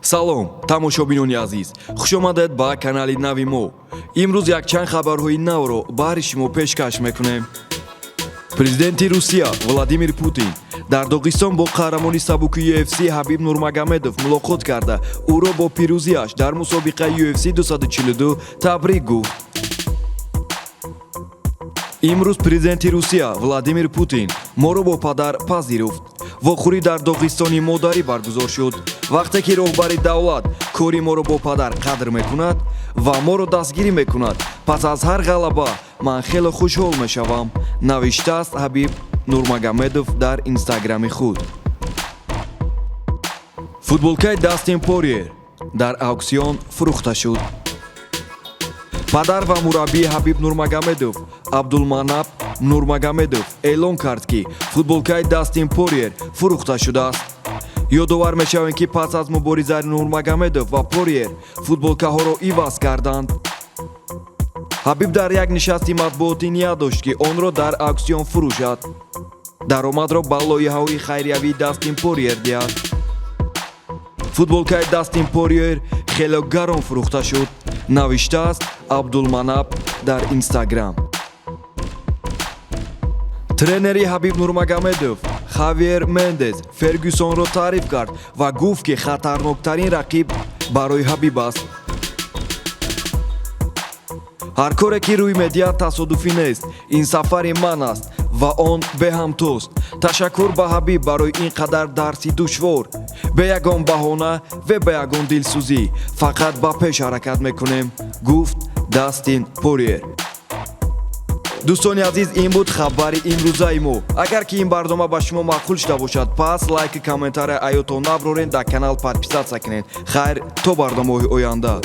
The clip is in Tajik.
Салом, тамошобинони азиз, хушомадед ба канали нави мо. Имрӯз якчанд хабарҳои навро баҳри шумо пешкаш мекунем. Президенти Русия Владимир Путин дар Доғистон бо қаҳрамони сабуки UFC Ҳабиб Нурмагомедов мулоқот карда, ӯро бо пирӯзиаш дар мусобиқаи UFC 242 табрик гуфт. Имрӯз президенти Русия Владимир Путин моро бо падар пазируфт. Вохӯрӣ дар Доғистони модарӣ баргузор шуд. Вақте ки роҳбари давлат кори моро бо падар қадр мекунад ва моро дастгирӣ мекунад, пас аз ҳар ғалаба ман хеле хушҳол мешавам, навиштааст Ҳабиб Нурмагомедов дар Инстаграми худ. Футболкаи Дастин Порьер дар ауксион фурӯхта шуд. Падар ва мураббии Ҳабиб Нурмагомедов, Абдулманап Нурмагомедов, эълон кард, ки футболкаи Дастин Порьер фурӯхта шудааст. Ёдовар мешавем, ки пас аз муборизаи Нурмагомедов ва Порьер футболкаҳоро иваз карданд. Ҳабиб дар як нишасти матбуотӣ ният дошт, ки онро дар ауксион фурӯшад, даромадро ба лоиҳаҳои хайриявии Дастин Порьер диҳад. Футболкаи Дастин Порьер хеле гарон фурӯхта шуд, навиштааст Абдулманап дар Инстаграм. Тренери Ҳабиб Нурмагомедов Хавьер Мендес Фергюсонро таъриф кард ва гуфт, ки хатарноктарин рақиб барои Ҳабиб аст. Ҳар коре, ки рӯй медиҳад, тасодуфӣ нест. Ин сафари ман аст ва он беҳамтост. Ташаккур ба Ҳабиб барои ин қадар дарси душвор. Бе ягон баҳона ва бе ягон дилсӯзӣ фақат ба пеш ҳаракат мекунем, гуфт Дастин Порьер. Дӯстони азиз, ин буд хабари имрӯзаи мо. Агар ки ин барнома ба шумо маъқул шуда бошад, пас лайку комментария аётон наброрен, дар канал подписаться кунед. Хайр, то барномаҳои оянда.